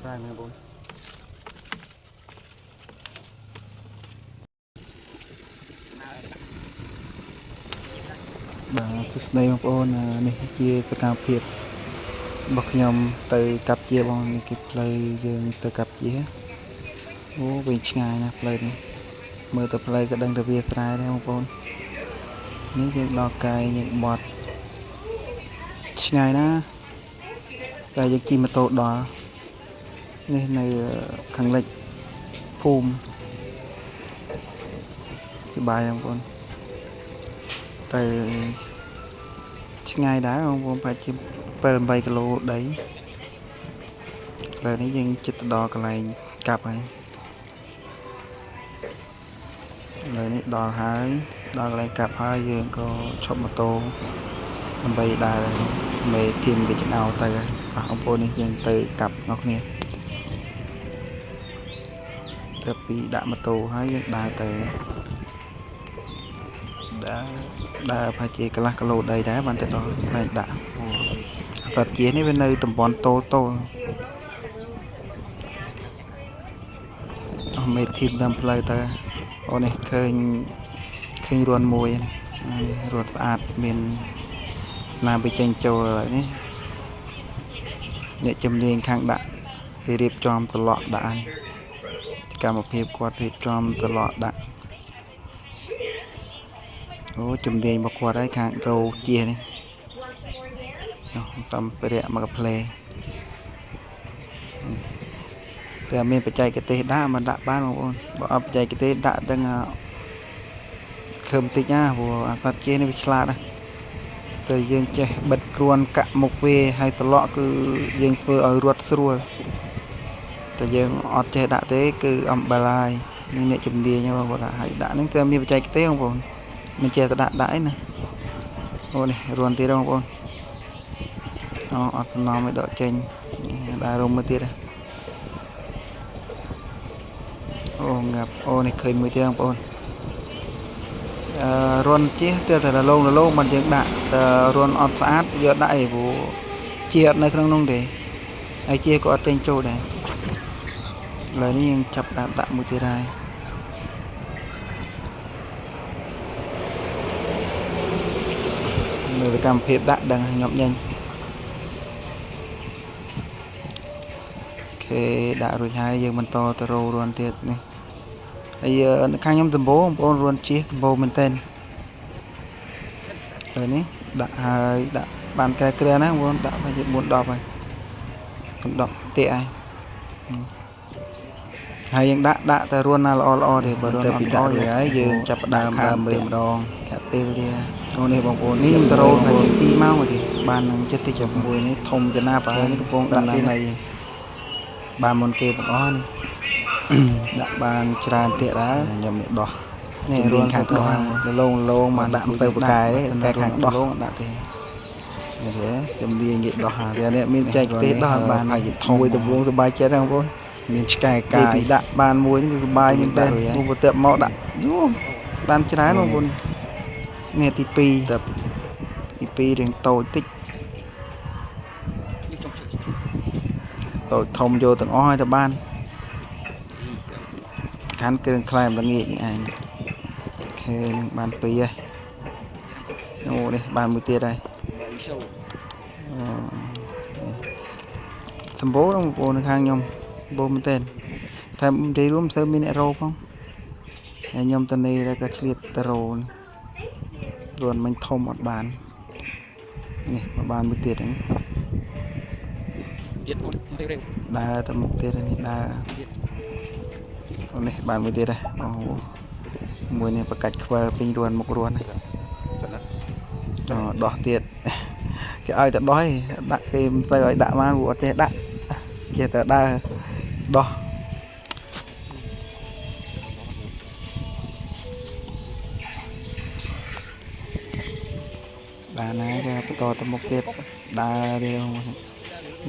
ស្រែមែនបង បាទសួស្តីបងប្អូននេះជាសកម្មភាពរបស់ខ្ញុំទៅកាប់ជាបងនេះគឺផ្លូវយើងទៅកាប់ជាអូវិញឆ្ងាយណាស់ផ្លូវនេះមើលទៅផ្លូវក៏ដឹងទៅវាស្រែដែរបងប្អូននេះយើងដល់កាយយើងបត់ឆ្ងាយណាស់តែយើងជិះម៉ូតូដល់នេះនៅខាងលិចភូមិសប្បាយបងប្អូនទៅ ឆ្ងាយដែរបងប្អូនប្រហែលជា7 8គីឡូដីឥឡូវនេះយើងជិតទៅដល់កន្លែងកាប់ហើយឥឡូវនេះដល់ហើយដល់កន្លែងកាប់ហើយយើងក៏ឈប់ម៉ូតូដើម្បីដើរមេធីមវាចង្អោទៅហើយអស់បងប្អូននេះយើងទៅកាប់នោះគ្នាទៅពីដាក់ម៉ូតូហើយយើងដើរទៅដើរដើរប្រហែលជាកន្លះគីឡូដីដែរបានទៅដល់កន្លែងដាក់ អាតាជានេះវានៅតំបន់តូលតូលអស់មេធីមតាមផ្លូវទៅអូនេះឃើញឃើញរួនមួយនេះរួនស្អាតមានស្នាមវាចេញចូលហើយនេះអ្នកជំនាញខាងដាក់គេរៀបចំត្រឡក់ដាក់ហើយសកម្មភាពគាត់រៀបចំត្រឡក់ដាក់អូជំនាញរបស់គាត់ហើយខាងរោជានេះនោះសម្ភារៈមកកាផ្លេ តែមានបច្ចេកទេសដាក់មិនដាក់បានបងប្អូនបើអត់បច្ចេកទេសដាក់ដឹងខឹមតិចណាព្រោះអាសត្វជេនេះវាឆ្លាតណាស់តែយើងចេះបិទរួនកាក់មុខវាហើយត្រឡក់គឺយើងធ្វើឲ្យរត់ស្រួលតែយើងអត់ចេះដាក់ទេគឺអំបិលហើយនេះអ្នកជំនាញបងប្អូនហើយដាក់ហ្នឹងតែមានបច្ចេកទេសបងប្អូនមិនចេះតែដាក់ដាក់ឯណាអូនេះរួនទៀតបងប្អូនអូអត់សំណំឲ្យដកចេញដើររុំមើលទៀតណា អូងាប់អូនេះឃើញមួយទៀតបងប្អូនអឺរន់ជិះទៅតែលងលងមិនយើងដាក់តែរន់អត់ស្អាតយកដាក់ឯព្រោះជាអត់នៅក្នុងនោះទេហើយជាក៏អត់ចេញចូលដែរឥឡូវនេះយើងចាប់ដាក់ដាក់មួយទៀតហើយមើលសកម្មភាពដាក់ដឹងញាប់ញញអូខេដាក់រួចហើយយើងបន្តទៅរោរន់ទៀតនេះហើយខាងខ្ញុំដំបូងបងប្អូនរន់ជិះដំបូងមែនតើ ហើយនេះដាក់ហើយដាក់បានកែក្រាណាបងប្អូនដាក់ប្រហែលជា4 10ហើយកំដប់តាក់ហើយហើយយើងដាក់ដាក់តែរួនណាល្អល្អទេបើរួនអត់ល្អទេហើយយើងចាប់ផ្ដើមដើមមើលម្ដងកាត់ពេលវេលាអូនេះបងប្អូននេះខ្ញុំទៅរោប្រហែលជា2ម៉ោងទេបាននឹងចិត្តតិចជាមួយនេះធំចំណាប់ហើយនេះកំពុងដាក់ទីនៃបានមុនគេទាំងអស់នេះដាក់បានច្រើនទៀតដែរខ្ញុំនេះដោះនេះរួនខាងដោះលងលងមកដាក់ទៅបកែទេតែខាងដោះដាក់ទេនេះទេជំនាញគេដោះហើយនេះមានចែកទេសដោះបានហើយធំមួយដំបងសบายចិត្តហ្នឹងបងប្អូនមានឆ្កែកាយពីដាក់បានមួយគឺសบายមែនតើបងប្អូនទៅមកដាក់យូបានច្រើនបងប្អូននេះទី2តែទី2រៀងតូចតិចតូចធំយកទាំងអស់ហើយទៅបានខាន់គ្រឿងក្លែមល្ងាចនេះឯងអូខេនឹងបាន2ហើយអូនេះបានមួយទៀតហើយសម្បូរបងប្អូននៅខាងខ្ញុំសម្បូរមែនទែនតែនិយាយរួមមិនសូវមានអ្នករោផងហើយខ្ញុំតនីแล้วក៏ឆ្លៀតទៅរោរួនមិញធំអត់បាននេះមកបានមួយទៀតហ្នឹង ទៀតអូនរេវ ដើរទៅមុខទៀតនេះដើរអូនេះបានមួយទៀតហើយអូមួយនេះបកាច់ខ្វិលពេញរួនមុខរួនអូដោះទៀតគេឲ្យតែដោះឯងដាក់គេមិនទៅឲ្យដាក់បានព្រោះអត់ចេះដាក់ចេះតែដើរដោះបានហើយគេបន្តទៅមុខទៀតដើរទៀត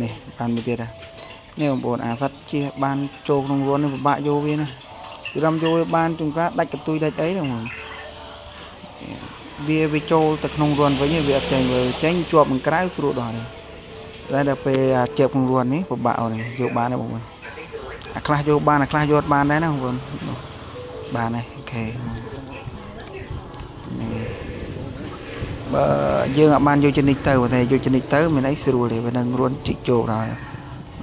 នេះបានមួយទៀតហើយនេះបងប្អូនអាសត្វជិះបានចូលក្នុងរួននេះពិបាកយកវាណាគឺរំយកវាបានជួនកាលដាច់កន្ទុយដាច់អីហ្នឹងបងវាវាចូលទៅក្នុងរួនវិញវាអត់ចេញវាចេញជាប់នឹងក្រៅស្រួលដល់នេះតែដល់ពេលអាជើបក្នុងរួននេះពិបាកអូនយកបានទេបងប្អូន អាខ្លះយកបានអាខ្លះយកអត់បានដែរណាបងប្អូននោះបានហើយ OK នេះបើយើងអត់បានយកចនិចទៅតែយកចនិចទៅមានអីស្រួលទេបើនឹងរួនជីកចូលដល់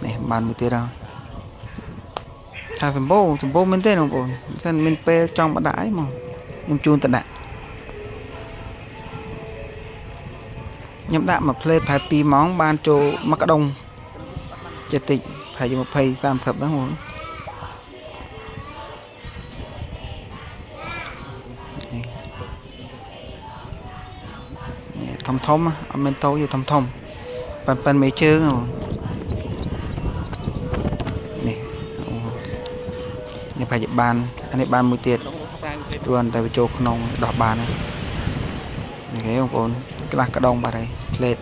នេះបានមួយទៀតហើយថាសម្បូរសម្បូរមែនទេបងប្អូនមិនមានពេលចង់បដាក់អីមកខ្ញុំជូនទៅដាក់ខ្ញុំដាក់មួយផ្លេតប្រហែល2ម៉ោងបានចូលមកក្ដុងចិត្តតិចប្រហែលជា20 30ហ្នឹងបងនេះនេះធំធំអត់មែនតូចទេធំធំប៉ិនប៉ិនមេជើងហ្នឹងបងនេះអូនេះប្រហែលជាបានអានេះបានមួយទៀត រួនតែវាចូលក្នុងដោះបានហើយនេះគេបងប្អូនខ្លះក្ដងបាត់ហើយផ្លេត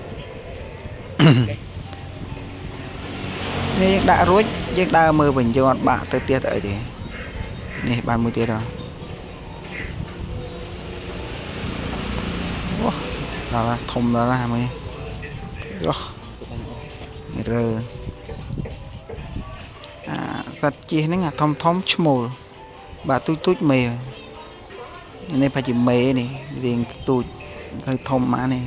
នេះយើងដាក់រួចយើងដើរមើលវិញយើងអត់បាក់ទៅទៀតទៅអីទេនេះបានមួយទៀតហើយអូដល់ហើយធំដល់ហើយមួយនេះយោនេះរើអាសត្វជិះហ្នឹងអាធំធំឈ្មោលបាទទូចទូចមេនេះប្រហែលជាមេនេះរៀងទូចទៅធំមកនេះ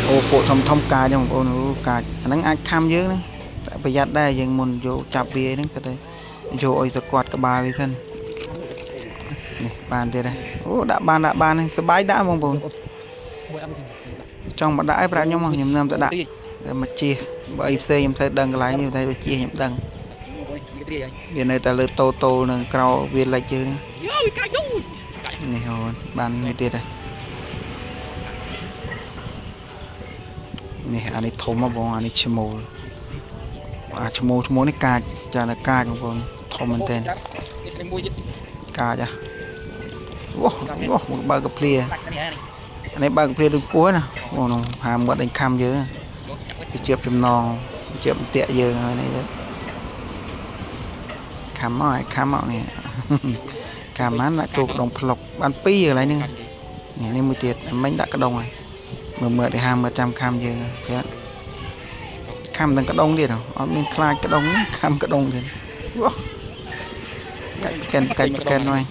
អូពួកធំធំកាចហ្នឹងបងប្អូនអូកាចអាហ្នឹងអាចខំយើងណាតែប្រយ័ត្នដែរយើងមុនយកចាប់វាហ្នឹងទៅយកអុយទៅគាត់ក្បាលវាសិននេះបានទៀតហើយអូដាក់បានដាក់បានហ្នឹងសប្បាយដាក់បងប្អូនចង់មកដាក់ឲ្យប្រាប់ខ្ញុំមកខ្ញុំនាំទៅដាក់តែមកជៀសបើអីផ្សេងខ្ញុំត្រូវដឹងកន្លែងនេះតែបើជៀសខ្ញុំដឹងវានៅតែលើតូតូនឹងក្រោវាលិចយើងនេះ យោកាយយូ នេះអូនបានមួយទៀតហើយនេះអានេះធំហ៎បងអានេះឈ្មោលអាឈ្មោលឈ្មោលនេះកាចចាតែកាចបងប្អូនធំមែនទែន គេមួយទៀត កាចហ៎អូអូមកបើកកាភ្លា ដាច់នេះហើយ អានេះបើកកាភ្លាដូចពោះណាអូនហាមគាត់ដេញខំយើងវាជាបចំណងវាជាបអន្ទាក់យើងហើយនេះទៀតខំមកឲ្យខំមកនេះ ខំហ្នឹងដាក់ចូលក្ដុងផ្លុកបានពីរកន្លែងហ្នឹង នេះនេះមួយទៀតមិញដាក់ក្ដុងហើយមើលមើលទៅហាមើលចាំខំយើងគេអត់ខំទាំងក្ដុងទៀតហ៎អត់មានខ្លាចក្ដុងទេខំក្ដុងទៀតវ៉ោះកាច់កិនកាច់ប្រកិនហើយ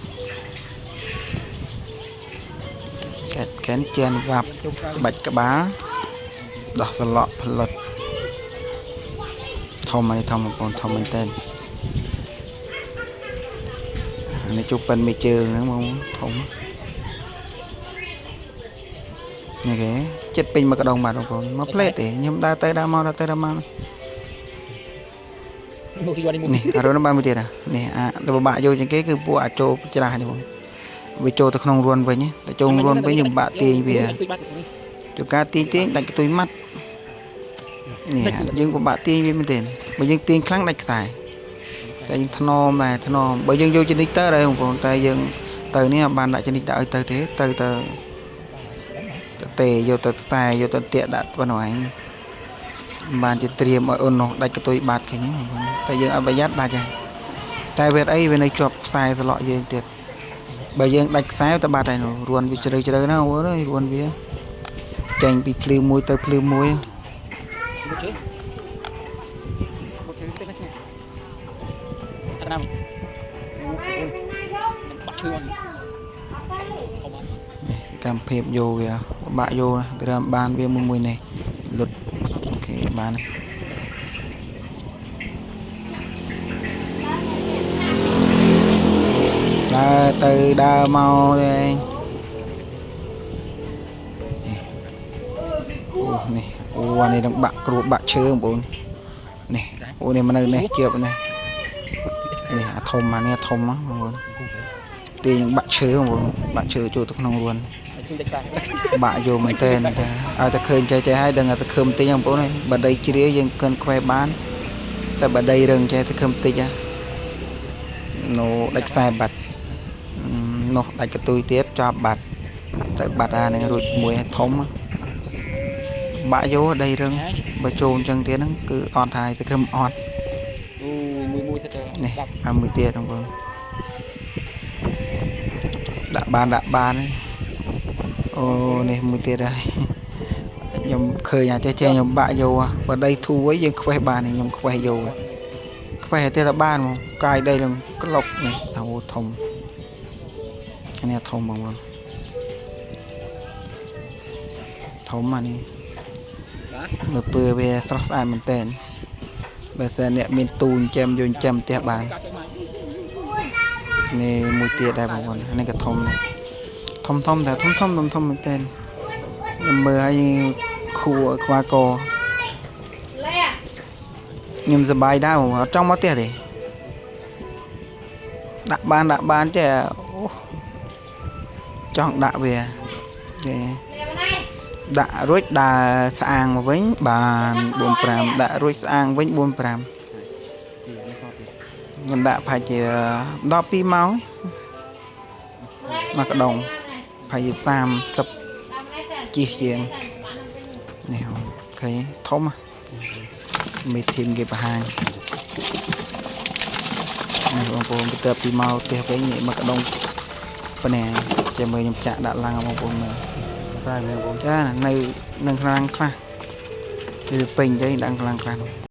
កាច់កិនជែនវ៉ាប់ក្បាច់ក្បាលដោះសន្លក់ផលិតធំហើយធំបងប្អូនធំមែនតើអានេះជប់ប៉ិនមួយជើងហ្នឹងបងធំ នេះគេចិត្តពេញមកក្ដងបាទបងប្អូនមកផ្លេតទេខ្ញុំដើរទៅដើរមកដើរទៅដើរមក មួយយកនេះមួយ នេះអារុនបានមួយទៀតហ่ะនេះអាទៅពិបាកយកជាងគេគឺពួកអាចចូលច្រាស់នេះបងវាចូលទៅក្នុងរួនវិញតែចូលរួនវិញយើងពិបាកទាញវាជួនកាលទាញទាញដាច់កន្ទុយម៉ាត់នេះយើងពិបាកទាញវាមែនទេបើយើងទាញខ្លាំងដាច់ខ្សែតែយើងថ្នមដែរថ្នមបើយើងយកចនិចទៅដែរបងប្អូនតែយើងទៅនេះអត់បានដាក់ចនិចដាក់ឲ្យទៅទេទៅទៅទេយកទៅខ្សែយកទៅតាក់ដាក់ប៉ុណ្ណោះឯង បានជាត្រៀមឲ្យអូននោះដាច់កន្ទុយបាត់ឃើញទេបងប្អូនតែយើងអត់ប្រយ័ត្នដាច់ហើយតែវាអត់អីវានៅជាប់ខ្សែត្រឡក់យើងទៀតបើយើងដាច់ខ្សែទៅបាត់ហើយនោះរួនវាជ្រៅជ្រៅណាស់បងប្អូនអើយរួនវាចេញពីភ្លឺមួយទៅភ្លឺមួយ មួយជើងមួយជើងតិចណាអត់ណាបាក់ឈើអត់ធំអត់ នេះតាមភាពយកវាពិបាកយកណាត្រឹមបានវាមួយមួយនេះលុតអូខេបានហើយដើរទៅដើរមកទេអូនេះអូអានេះនឹងបាក់គ្រួបាក់ឈើបងប្អូននេះអូនេះមកនៅនេះជៀបនេះនេះអាធំអានេះអាធំហ៎បងប្អូនទាញនឹងបាក់ឈើបងប្អូនបាក់ឈើចូលទៅក្នុងរួន ឃើញដាច់តា បាក់យកមែនតើតែឲ្យតែឃើញចេះចេះហើយដឹងតែខឹមតិចហ្នឹងបងប្អូនហើយបើដីជ្រាយើងកិនខ្វែបានតែបើដីរឹងចេះតែខឹមតិចហ៎នោះដាច់ខ្សែបាត់នោះដាច់កន្ទុយទៀតចប់បាត់ទៅបាត់អានឹងរួចមួយឲ្យធំហ៎បាក់យកដីរឹងបើចូលអញ្ចឹងទៀតហ្នឹងគឺអត់ហើយតែខឹមអត់ អូមួយមួយទៅ នេះអាមួយទៀតបងប្អូនដាក់បានដាក់បានហើយអូនេះមួយទៀតហើយ ខ្ញុំឃើញអាចេះចេះខ្ញុំបាក់យកបើដីធូរអីយើងខ្វេះបានខ្ញុំខ្វេះយកខ្វេះតែបានមកកាយដីឡើងក្លុកនេះអូធំអានេះធំបងប្អូនធំអានេះ បាទ មើលពើវាស្រស់ស្អាតមែនតើបើសិនអ្នកមានទូចិញ្ចឹមយកចិញ្ចឹមផ្ទះបាន កាត់ទៅមក នេះមួយទៀតដែរបងប្អូននេះក៏ធំដែរធំធំតែធំធំធំធំមែនតើខ្ញុំមើលឲ្យខួរខ្វះកខ្ញុំសប្បាយដែរបងប្អូនអត់ចង់មកផ្ទះទេដាក់បានដាក់បានចេះអូចង់ដាក់វាគេដាក់រួចដើរស្អាងមកវិញបាន4 5ដាក់រួចស្អាងវិញ4 5 នេះសតទៀត ខ្ញុំដាក់ប្រហែលជាដល់2ម៉ោងមកកដងប្រហែលជា30ជិះជាងនេះឃើញធំមេធីមគេបង្ហាញនេះបងប្អូនទៅទៅពីមកផ្ទះវិញនេះមកកដងប៉ុណ្ណេះចាំមើលខ្ញុំចាក់ដាក់ឡើងបងប្អូនមើល ប្រែមែនបង ចានៅនឹងខ្លាំងខ្លះគេវាពេញទៅដាក់ខ្លាំងខ្លះនោះ